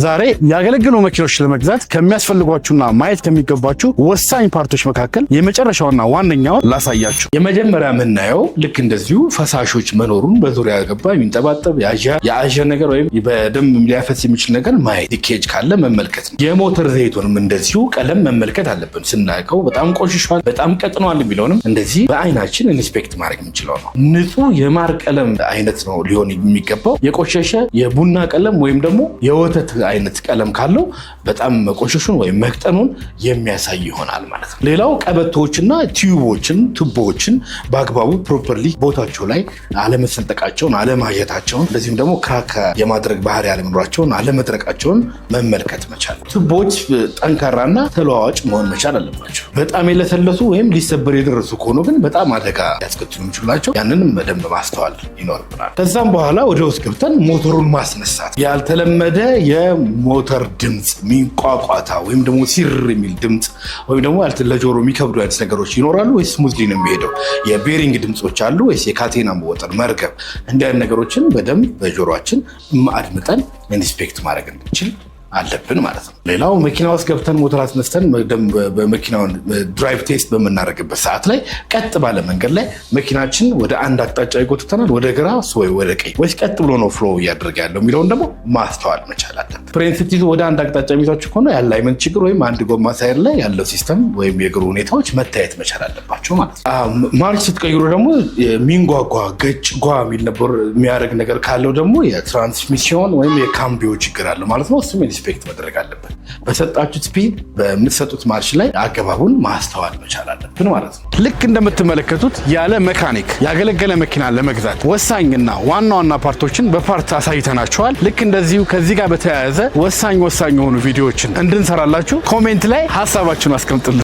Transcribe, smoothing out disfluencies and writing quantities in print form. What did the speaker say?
ዛሬ ያገለገሉ መኪኖች ለመግዛት ከሚያስፈልጓችሁና ማየት ከሚገባችሁ ወሳኝ part ኦች መካከል የመጨረሻውና ዋነኛውን ላሳያችሁ። የመጀመሪያ የምናየው ልክ እንደዚሁ ፈሳሾች መኖሩን፣ በዙሪያ ገባ የሚንጠባጠብ የአዠ ነገር ወይም በደንብ ሊያፈስ የሚችል ነገር ማየት፣ leakage ካለ መመልከት ነው። የሞተር ዘይቱንም እንደዚሁ ቀለም መመልከት አለብን። ስናውቀው በጣም ቆሽሿል፣ በጣም ቀጥኗል የሚለውንም እንደዚህ በአይናችን inspect ማድረግ የምንችለው ነው። ንጹህ የማር ቀለም አይነት ነው ሊሆን የሚገባው። የቆሸሸ የቡና ቀለም ወይም ደግሞ የወተት አይነት ቀለም ካለው በጣም መቆሸሹን ወይም መቅጠኑን የሚያሳይ ይሆናል ማለት ነው። ሌላው ቀበቶዎችና tube ኦችን፣ ቱቦዎችን በአግባቡ properly ቦታቸው ላይ አለመሰንጠቃቸውን፣ አለማየታቸውን፣ እንደዚሁም ደግሞ crack የማድረግ ባህሪ አለመኖራቸውን፣ አለመድረቃቸውን መመልከት መቻል። ቱቦዎች ጠንካራና ተለዋዋጭ መሆን መቻል አለባቸው። በጣም የለሰለሱ ወይም ሊሰበር የደረሱ ከሆኑ ግን በጣም አደጋ ሊያስከትሉ የሚችሉ ናቸው። ያንንም በደንብ ማስተዋል ይኖርብናል። ከዛም በኋላ ወደ ውስጥ ገብተን ሞተሩን ማስነሳት፣ ያልተለመደ የሞተር ድምፅ፣ ሚንቋቋታ ወይም ደግሞ ሲር የሚል ድምፅ ወይም ደግሞ ለጆሮ የሚከብዱ አይነት ነገሮች ይኖራሉ ወይስ smoothly ነው የሚሄደው? የ bearing ድምፆች አሉ ወይስ የካቴና መወጠር፣ መርገብ፣ እንዲህ አይነት ነገሮችን በደንብ በጆሮአችን አድምጠን inspect ማድረግ እንድንችል አለብን ማለት ነው። ሌላው መኪና ውስጥ ገብተን ሞተር አስነስተን በመኪናውን drive test በምናደርግበት ሰዓት ላይ ቀጥ ባለ መንገድ ላይ መኪናችን ወደ አንድ አቅጣጫ ይጎትተናል፣ ወደ ግራ ወይ ወደ ቀኝ፣ ወይስ ቀጥ ብሎ ነው flow እያደረገ ያለው የሚለውን ደግሞ ማስተዋል መቻል አለብን። ፍሬን ስትይዙ ወደ አንድ አቅጣጫ የሚይዛችሁ ከሆነ የ alignment ችግር ወይም አንድ ጎማ side ላይ ያለው system ወይም የእግሩ ሁኔታዎች መታየት መቻል አለባቸው ማለት ነው። ማርሽ ስትቀይሩ ደግሞ የሚንጓጓ፣ ገጭ ጓ የሚል ነበር የሚያደርግ ነገር ካለው ደግሞ የ transmission ወይም የካምቢዮ ችግር አለ ማለት ነው። እሱም inspect መደረግ አለበት። በሰጣችሁት speed በምትሰጡት ማርሽ ላይ አገባቡን ማስተዋል መቻል አለብን ማለት ነው። ልክ እንደምትመለከቱት ያለ መካኒክ ያገለገለ መኪና ለመግዛት ወሳኝና ዋና ዋና part ኦችን በ part አሳይተናችኋል። ልክ እንደዚሁ ከዚህ ጋር በተያያዘ ወሳኝ ወሳኝ የሆኑ ቪዲዮዎችን እንድንሰራላችሁ comment ላይ ሀሳባችሁን አስቀምጡልን።